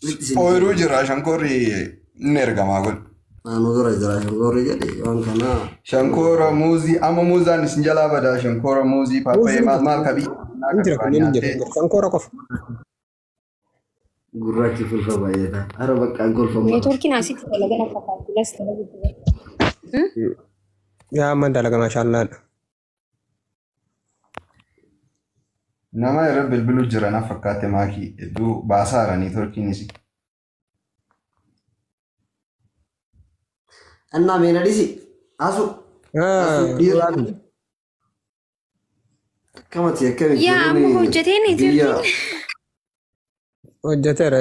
Ooyiruu jira shankoorri inni ergamaa godhe. Naannoo dura jira shankoorri jedhe waan kanaa. Shankoora muuzii amma muuzaan isin jalaa badaa shankoora muuzii paappayyee maal maal kabii. Hin jira kunneen hin jira. Shankoora qofa. Gurraachi fulfa baay'ata. Hara baqqaan kolfamu. Neetwoorkiin asitti dalagan akka faatilas dalagu. Yaa amma dalaga maashaallaadha. Nama irra bilbiluu jira na fakkaate maakii hedduu baasaara neetwoorkiinis. Annaa meena dhisi. Asu. Akkamati akkamitti. Yaa amma hojjetee neetwoorkiin. Hojjeteera.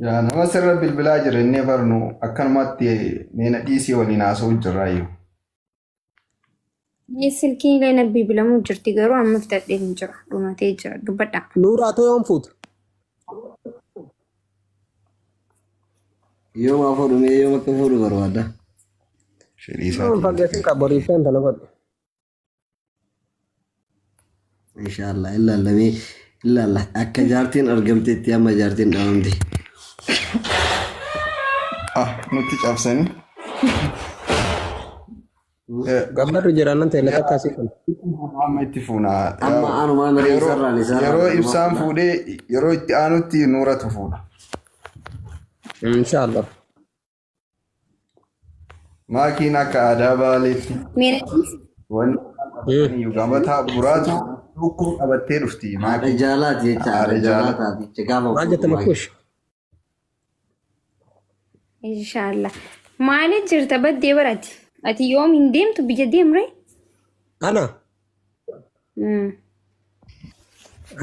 Yaa nama sirra bilbilaa jira inni barnu akkanumatti meena dhiisii waliin haasa'u jirraayyuu. Silkiin illee na bilbilamuu jirti garuu amma fitadhee hin jira. Dhumatee jira dubbadha. Nuuraa too yoom fuutu? Yoom haa fuudhu mee yoom akka fuudhu barbaadda? Fedhii isaatiin. Faggeessin qaba boriiftaan tana godhu. Inshaallah ilaallamee ilaalla akka jaartiin argamteetti amma jaartiin dhabamte. Ah nutti cabsanii. Gammaddu jiraanan ta'e lafa akkasii kun. Amma itti fuuna. Amma anumaa miree isarraan isarraan. Yeroo ibsaan fuudhee yeroo itti aanutti nuuratu fuudha. Inshaallah. Maakiin akka aadaa baaleetti. Wanni gammataa buraatu lukkuu qabattee dhufti. Haadha jaalaati jecha haadha jaalaati jecha gaafa. Maal jette makkuush? Inshaallah. Maaliif jirta baddee barati? Ati yoom hin deemtu biyya deemree? Ana?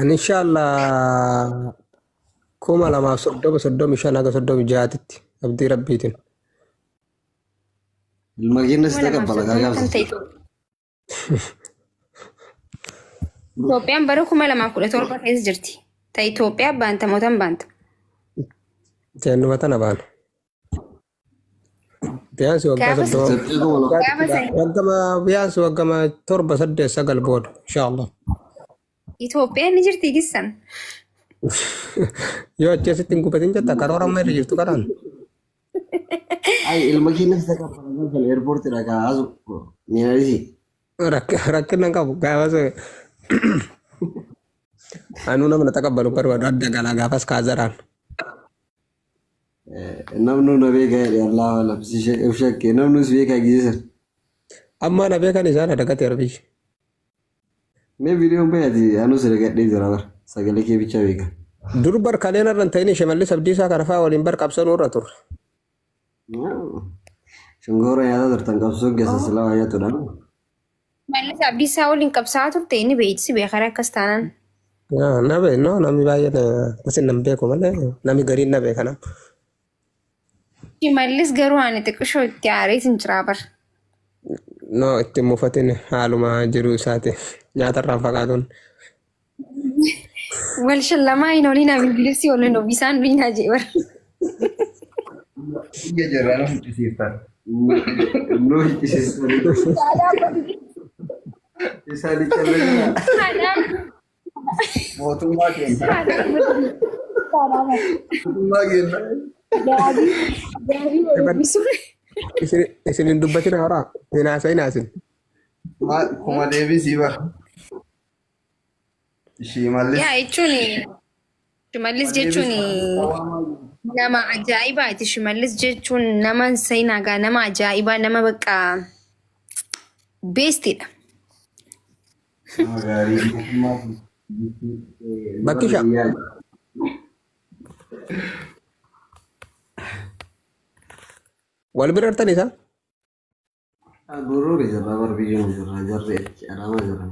Ani inshaallah 2030 35 haga 36tti abdii rabbiitiin. Ilma keenyas taqabbala gargaarsa. Itoophiyaan bara 2017 keessa jirti. Ta Itoophiyaa baanta mootan baanta. Seennuma tana baana. Biyaansi waggaa 30. Waggama biyaansi waggama 7 8 9 booda inshaallah. Itoophiyaan ni jirti gissan. Yoo achi asitti hin gubatin jetta karoora amma irra jirtu kanaan. Ay ilma keenyas taqabbala galfala eerpoortii dhagaa asu miinarisi. Rakkina hin qabu gaafas anuu nama na taqabbalu barbaadu adda galaa gaafas kaazaraan. Namnu na beekaa jedhe Allah alam si shakke namnu si beekaa gizesan. Amma na beekan isaan adagateera biyyi. Mee viidiyoon bayati anus dagadhee jira bar sagalee kee bichaa beeka. Dur bar kaleen irra hin ta'in Shimallis Abdiisaa kana fa'aa waliin bar qabsanuu irra turre. Shungoora nyaataa turtan qabsoon keessa silaa waa nyaatudha. Shimallis Abdiisaa waliin qabsaa'aa turte inni beektisi beekara akkas taanaan. Na beek no namni baay'een akkasin nan beeku malee namni gariin na beeka nama. Shimallis garuu ani xiqqishoo itti aareetiin jira bar. No itti mufatin haaluma jiru isaati nyaatarraan fagaatuun. Wal shallamaa hin ooliin bilbilisi ooliin ofiisaan biinaa jee bar. Biyya jirra nu hiccisiiftan. Nu hiccisiiftan. Isaan callee. Mootummaa keenya. Mootummaa keenya. Isin hin dubbatin horaa hin haasa'in haasin. Kuma deebisii bara. Shimallis. Yaa jechuun Shimallis jechuun nama ajaa'ibaati. Shimallis jechuun nama seenaagaa nama ajaa'ibaa nama bakka beestiidha. Nama gaarii. Bakkisha. Wal bira jirtan isaa? Gurgurri jirra bar biyyuma jirra jarri achi alaamaa jiran.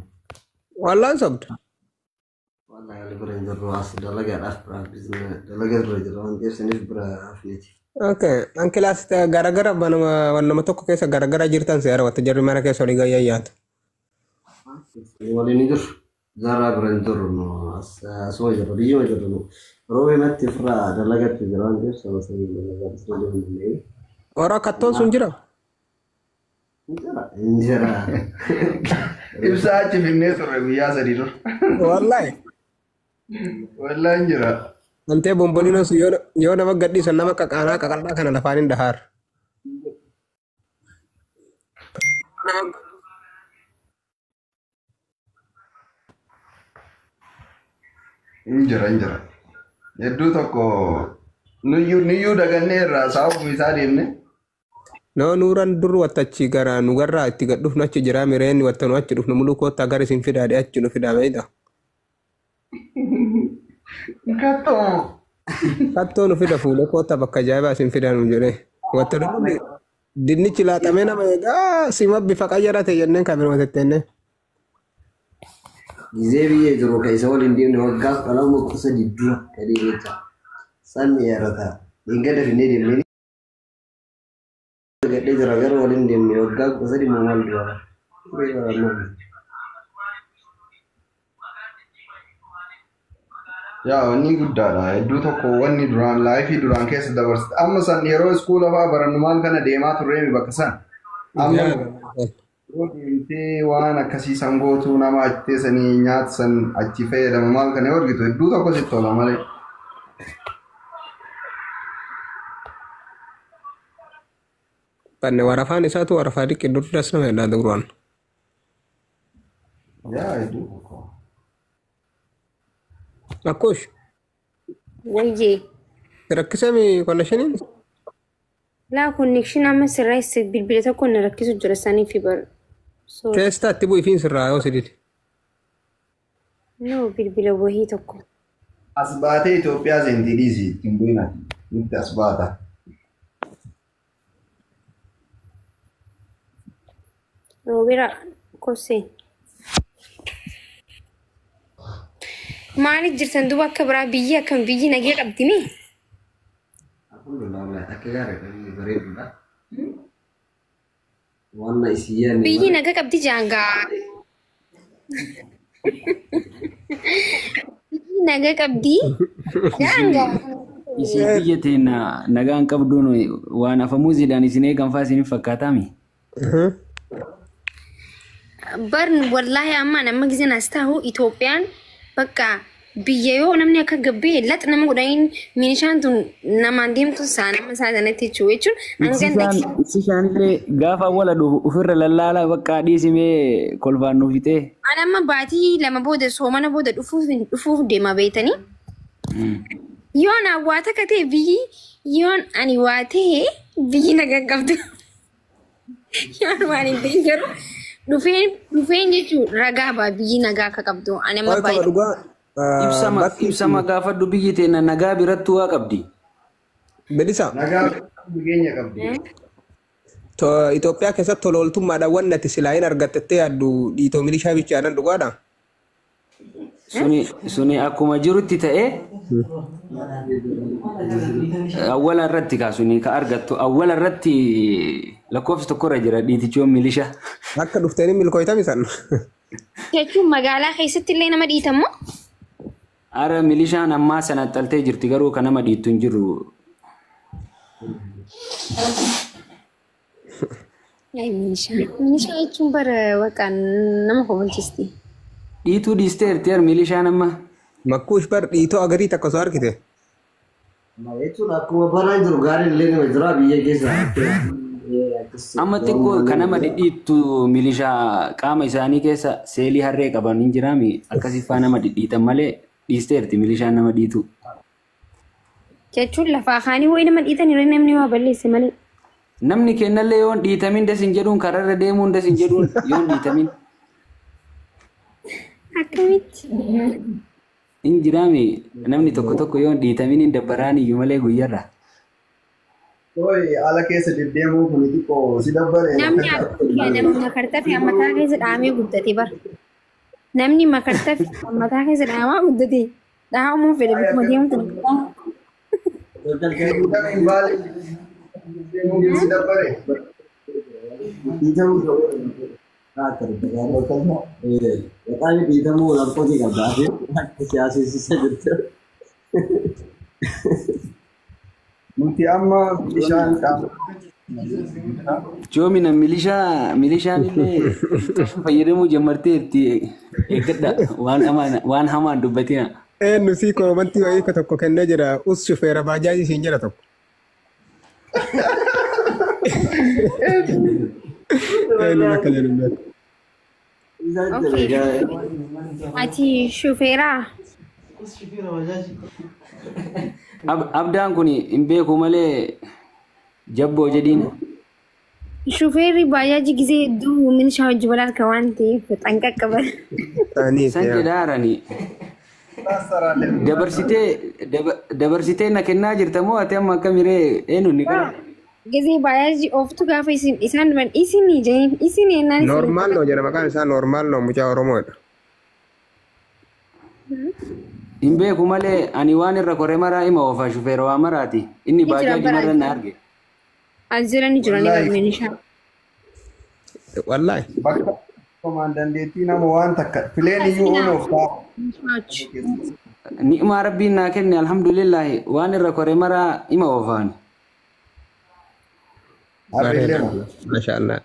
Wallaan sobda. Wallahi wal bira hin jirru as dalagaadhaaf bira dalagaa irra jira waan ta'eef saniif bira hafneeti. Okay, an kilaas garagara wannuma tokko keessa garagara jirtan seera wata jarri mana keessa olii gayyaa yaatu. Waliin hin jirru. Zarraa bira hin jirru nu asuma jirru biyyuma jirru nu. Roobee matti ofirraa dalagatti jira waan ta'eef saba sanii dalagaa dhufee deemuu danda'e. Warra kattoon sun jira? Injera. Injera. Ibsaa achi finnee turre guyyaa 3 dura. Wallahi. Wallahi hin jira. Antee bomboliinoo sun yoo nama gadhiisan nama qaqaanaa qaqal'aa kana lafaan hin dhahaar. Hin jira hin jira. Hedduu tokko nuyyuu dagannee irraa sababuma isaa deemne. No nuuran dur wattachi gara nu garraa itti gad dhufnu achi jira mireenni watta nu achi dhufnu muluu koottaa gara isin fidaadhe achi nu fidaa beeyta. Kattoo. Kattoo nu fida fuulee koottaa bakka ajaa'ibaa isin fidaa nu jedhee. Watta nu dinnichi laaxamee nama eegaa sima bifa qayyarate jenneen kan biruma tetteenne. Gizee biyya jiru kan isa waliin deemne waggaa 12, 13 dura kan deemee San yaadata. Dhingada finnee deemnee gadhee jira gara waliin deemne waggaa 13 moo maal dura. Yaa wanni guddaadha. Hedduu tokko wanni duraan laayifii duraan keessa dabarsite. Amma san yeroo iskuula fa'aa barannu maal kana deemaa turreemi bakka san. Amma yeroo deemtee waan akkasii san gootuu nama achi teessanii nyaata san achi fayyadamu maal kana yoo argitu hedduu tokko sitti tola malee. Banne warafaan isaatu warafaa diqqi durdas nama jedhaa duraan. Yaa hedduu tokko. Akkush Wayyee. rakkisami connectioniin? Laa connection amma sirraa bilbila tokko na rakkisu jira saniif bar. Sorry. Teestaa itti bu'ifiin sirraa yoo sidide. No bilbila wahii tokko. As baatee Itoophiyaa seentii dhiisi ittiin bu'inati. Nutti as baata. Roobera kosee. Maaliif jirtan duuba akka biraa biyyi akkam biyyi nagee qabdi mi? Alhamdulillah wallahi akka gaariidha biyyi bareeduudha. Waan isii yaadne Biyyi nagaa qabdi jaangaa. Biyyi nagaa qabdi jaangaa. Isin biyya teenya nagaan qabduun waan afamuuziidhaan isin eegan fa'aa isiniif fakkaataami. Bar wallaahi amma nama gizeen as taa'u Itoophiyaan bakka biyya yoo namni akka gabbee lax nama godhaniin milishaan tun namaan deemtu isaa nama isaa sanatti jechuun hanga Ibsishaan illee gaafa awwaala dhufu ofirra lallaalaa bakka dhiisimee kolfaan nu fixee. Ani amma baatii 2 booda soomana booda dhufuuf deema beeytanii. Yoon waa takka ta'e biyyi yoon ani waa ta'e biyyi nagaa qabdu. Yoon waan hin ta'in garuu dhufeen jechuun ragaa ba'a biyyi nagaa akka qabdu. Ani amma Qoy qaba baay'ee. dhugaa. Bakki Ibsama gaafadhu biyyi teenya nagaa birattuu waa qabdi. Bilisa. Nagaa nageenya qabdi. Itoophiyaa keessatti tola ooltummaadhaan wanni ati silaa hin argattettee yaaddu dhiitoo milishaa bichaadhaan dhugaadha. Suni akkuma jirutti ta'ee awwala irratti kaa suni ka argattu awwala irratti lakkoofsa tokkorra jira dhiitichoon milishaa. Akka dhuftanii milkooytami san. Jechuun magaalaa keessatti illee nama dhiitammoo? Ara milishaan ammaa sana xaltee jirti garuu kan nama dhiittu hin jiru. Milishaa. Milishaa jechuun bara waqaan nama kofalchiisti. Dhiituu dhiisteerti yar milishaan amma. Makkuush bar dhiitoo agarii takka osoo argite. Jechuun akkuma baraan jiru gaariin illee nama jira biyya keessa. Amma xiqqoo kan nama dhidhiittu milishaa qaama isaanii keessa seelii harree qaban hin jiraami akkasii faa nama dhidhiitan malee dhiisteerti milishaan nama dhiitu. Jechuun lafaa kaanii wayii nama dhiitan yeroo namni waa balleesse malee. Namni kennallee yoon dhiitamin das hin jedhuun kararra deemuun das hin jedhuun yoon dhiitamin. Akkamitti? Hin jiraami namni tokko tokko yoon dhiitamin hin dabbaraan iyyuu malee guyyarra. Oi ala keessa deddeemuu kun xiqqoo si dabbare. Namni akka makartaa fi mataa keessa dhahamee guddate bara. Namni makartaa fi mataa keessa dhahamaa guddate. Dhahamuu fedhe bikkuma deemtu. Si dabbare. Dhiitamuu በጣም dhiitamuu lakkoofsi qabda. Akka siyaasessa jirtu. Nuti amma bishaan qaama Joomina milishaan illee fayyadamuu ጀመርteerti eeggadha waan hamaan dubbatina. Eenyu sii koomantii wayii tokko kennee jira. Us shufeera baajaajii siin jira tokko. Eenyu akka jedhu hin beeku. Ati shufeeraa? Abdaan kun hin beeku malee jabboo jedhiin. Shufeerri baajaajii gisee hedduu milishaa hojii wal harka waan ta'eef xanqaqa bara. San jedhaarani. Dabarsitee na kennaa jirta moo ati amma akka miree eenyu ni kana? Gisee baajaajii ooftu gaafa isin isaan dhuman isinii jedheen isinii ennaan isin. Normaal noo jedha maqaan isaa normaal noo mucaa Oromoodha. Hin beeku malee ani waan irra kore maraa ima oofa shufeera waa maraati. Inni baajaajii marra na arge. As jirani jirani bara milishaa. Wallaahi. Bakka komaan dandeettii nama waan takka fileen iyyuu ooluuf ta'a. Ni'maa rabbiin naa kenne alhamdulillahi waan irra kore maraa ima oofaan. Abelema. Maashaallah.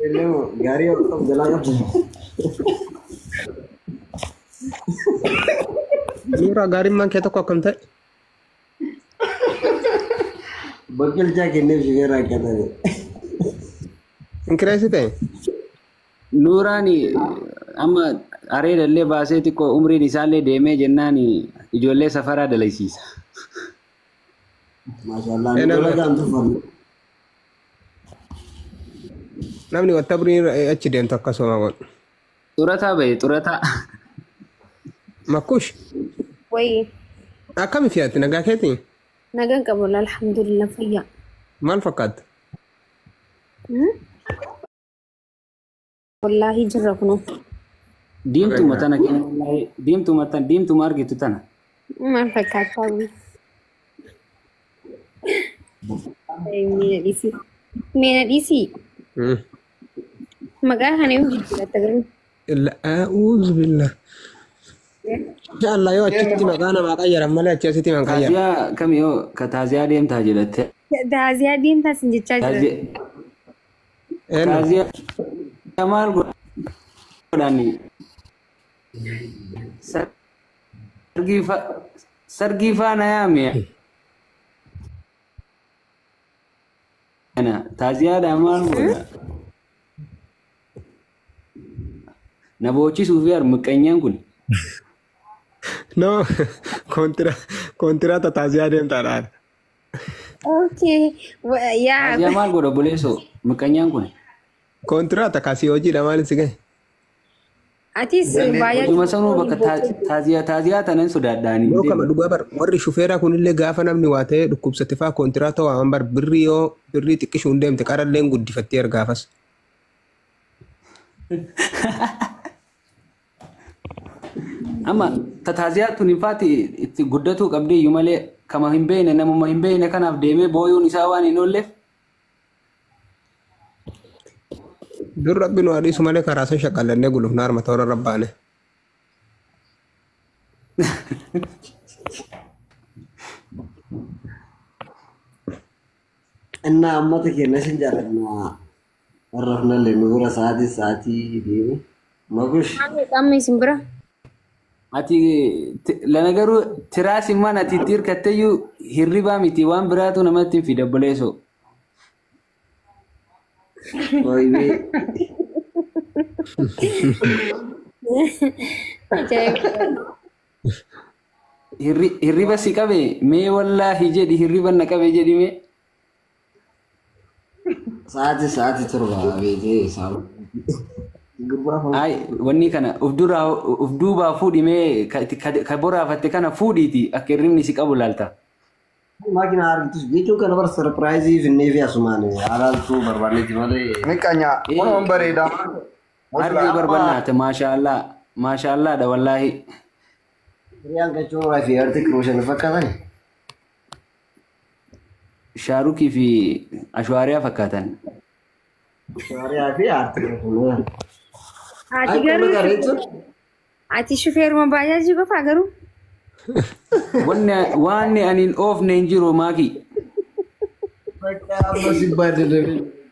Abelema gaarii of jalaa qabdi. Nuura gaariin kee tokko akkam ta'e? Bakkalchaa kenneef shufeera akka ta'e. Hin kireessite? Nuuraan amma areedallee baasee xiqqoo umriin isaallee deemee jennaan ijoollee safaraa dalaysiisa. Maashaallah dalagaan tuffanne. Namni wanta biriin achi deemtu akkasuma godhu. Xurataa bahe xurataa. Makkush. Wayii. Akkami fi'aatti nagaa keetii? Nagaan qabu alhamdulillah fayyaa. Maal fakkaata? Wallaahi jirra kunoo. Diimtuma tana diimtuma tana diimtuma argitu tana. Maal fakkaataa? Meena dhiisii. Meena dhiisii. Maqaa kana yoo jijjiiratta garuu. A'uudhu billah. Inshallah yoo achitti maqaa namaa qayyaran malee achi asitti man qayyaran. Taaziyaa kami yoo ka taaziyaa deemtaa jedhatte. Taaziyaa deemtaa sin jechaa jira. Taaziyaa maal godhani? Sargii faana yaame. Taaziyaadhaa maal godha? Na boochisuu fi harmuqqeenyaan kun. No, kontiraata taaziyaa deemtaadhaan. Okay, yaa. Taaziyaa maal godha obboleessoo muqqeenyaan kun? Kontiraata kaasii hojiidha maal si gahe? Atis baay'ee. Hojuma sanuu bakka taaziyaa tanan sodaadhaanii. Yoo kama dhugaa bar warri shufeeraa kunillee gaafa namni waa ta'ee dhukkubsate fa'aa kontiraata waaman bar birrii yoo birrii xiqqisuu hin deemte qarallee guddifattee ergaafas. Amma taaziyaa tun infaati itti guddatuu qabdee iyyuu malee kama hin beekne namuma hin beekne kanaaf deemee booyuun isaa waan hin oolleef. Dur rabbi nu adiisu malee karaa san shaqqallannee gulufna harma toora rabbaane. Innaa ammata keenya sin jaalladha. Warra nu bira sa'aatii sa'aatii deeme. Makush. Amma isin bira. Ati lana garuu tiraas immaan ati itti hirkatteyyuu hirribaa miti waan biraatu namatti hin fida obboleessoo. Waayee. Hirriba si qabe mee wallaahi jedhi hirriba na qabe jedhi mee. Sa'aatii 7 beekee sa'aatii. Ay wanni kana uf duraa uf duubaa fuudhi mee ka boraafatte kana fuudhiiti akka hirribni si qabu laalta. Maakina argitus jechuun kana bara sarpiraayizii finnee fi asumaan alaaltuu barbaanneeti malee. Miqanya kunuun bareedaa. Argee barbaannaate maashaallah maashaallaadha wallaahi. Hiriyaan Kachooraa fi Artik Rooshan fakkaatan. Shaarukii fi Ashwaariyaa fakkaatan. Ashwaariyaa fi Artik Rooshan. Ati garuu ati shufeeruma baajaajii qofaa garuu. Wanni ani hin oofne hin jiru maaki. Bakka amma si baadhee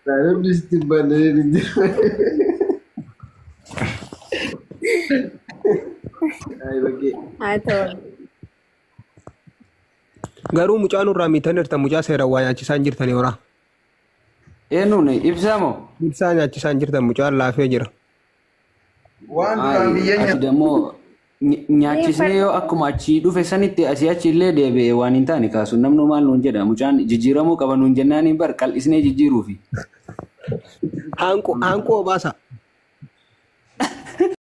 namni sitti baadhee hin jiru. Ay bakkee. Haa ta'u. Garuu mucaa nurraa miitan mucaa seeraan waa nyaachisaa hin jirtani horaa. Eenyuun ibsaa moo? Ibsaa nyaachisaa hin jirtan mucaan laafee jira. Waan duraan biyya Ati dammoo nyaachisnee yoo akkuma achii dhufe sanitti asii achi illee deebi'e waan hin taane kaasu namnu maal nuun jedha mucaan jijjiiramuu qaba nuun jennaan hin bar qal'isnee jijjiiruufi. Hanquu obaasa.